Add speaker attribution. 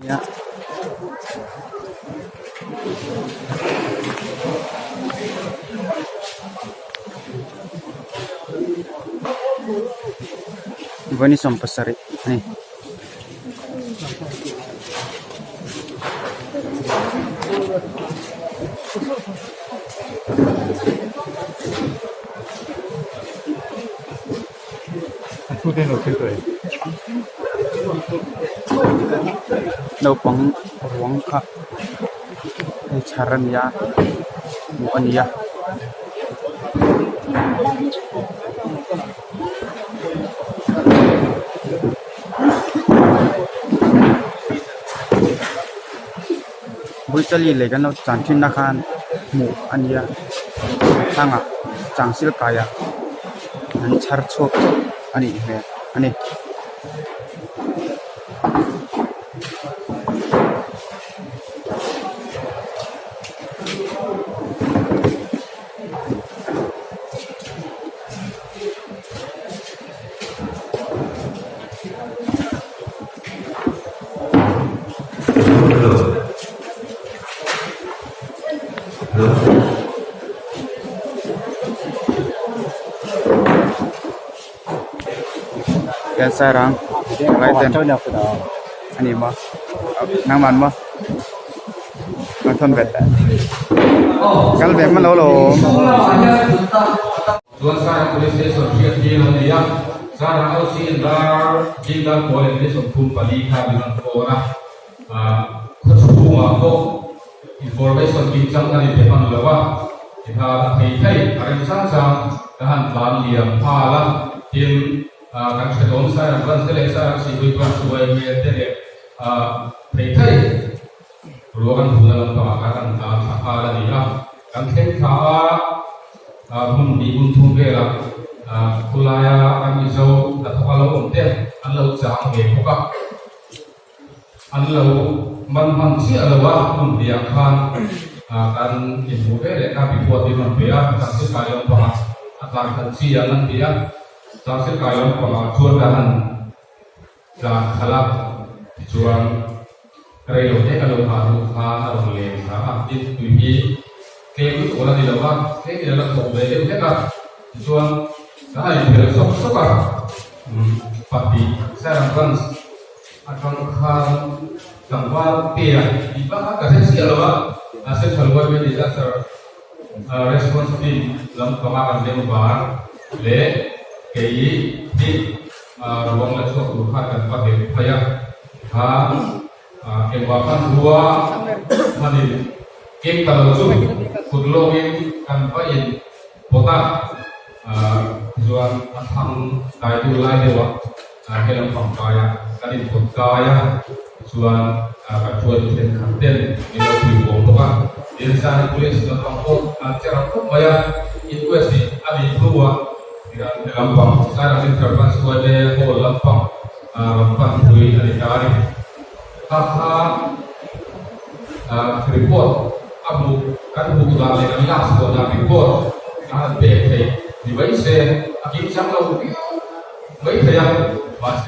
Speaker 1: Nia vawi ni 70 a ni. Naupang ruang kha hei chhar a ni a hmuh a ni a. Buichali lei kan lo chan thin na khan hmuh a nia thlangah changsil kaiah an chhar chhuak chauh a nih hmel a ni. Hian sairang palai ten a ni maw nangman maw an thawn vet kal ve hman lo lawm.
Speaker 2: Chuan Sairang Police Station hriat hi lo nei a, Sairang LC in dar Jingal pawl leh minute 34 kha min rawn phone a, khaw chhungah pawh information kimchang kan inpe hman lo a, tikha a thei thei a rem chang chang ka han tlan liam nghal a, tin kan hre dawn Sairang Branch te leh Sairang Sihpui Branch yma te leh thei thei Ruah kan hmuhna lampangah khan an tlan thla nghal a ni a, kan thleng thla a, hmun hnih hmun thum velah khawlaia kan Mizo hnathawk a lo awm te an lo chang ve bawk a, an lo man hman chiah lo a, hmun hniah khan kan inhmuh ve leh kha report hi rawn pe a, Changsilkai lampangah a tlan khalh chi ang an ti a, Changsilkai lampangah chuan kan han Tlan khalh a, tichuan rei lo te ka lo nghah hnu khan a rawn leng thla a, tin tui hi tlem lutuk a la ni lo va, tlem in a la thawk ve deuh hlek a, tichuan kan han inphelh sawk sawk a, pahnih Sairang Branch atang khan tlangval tea tih bak kha ka hre chiah lo a, Central yma Disaster Response Team lam panga kan member leh kei hi Ruang la chhuak tur khan kan va hel phai a, kha engvah khan rua hmanin keng ta lo chu kut lawngin kan va in pawt a, tichuan a thlang kai tur lai deuhah he lampang kaia kan in pawt kai a, tichuan kan hruaitu thenkhat ten min lo pui bawm bawk a, Dinsani Police lampang pawh an che rang khawp mai a, inquest nih a nih hnuah. Lampang Sairang Interference Uaile Hall lampang rawn pan pui a ni ta a ni. Kha kha report a hmuh kan hmuh dan leh kan lak chhuah dan report a han pek theih ni mai se a kim chang lo viau mai thei a. Mahse.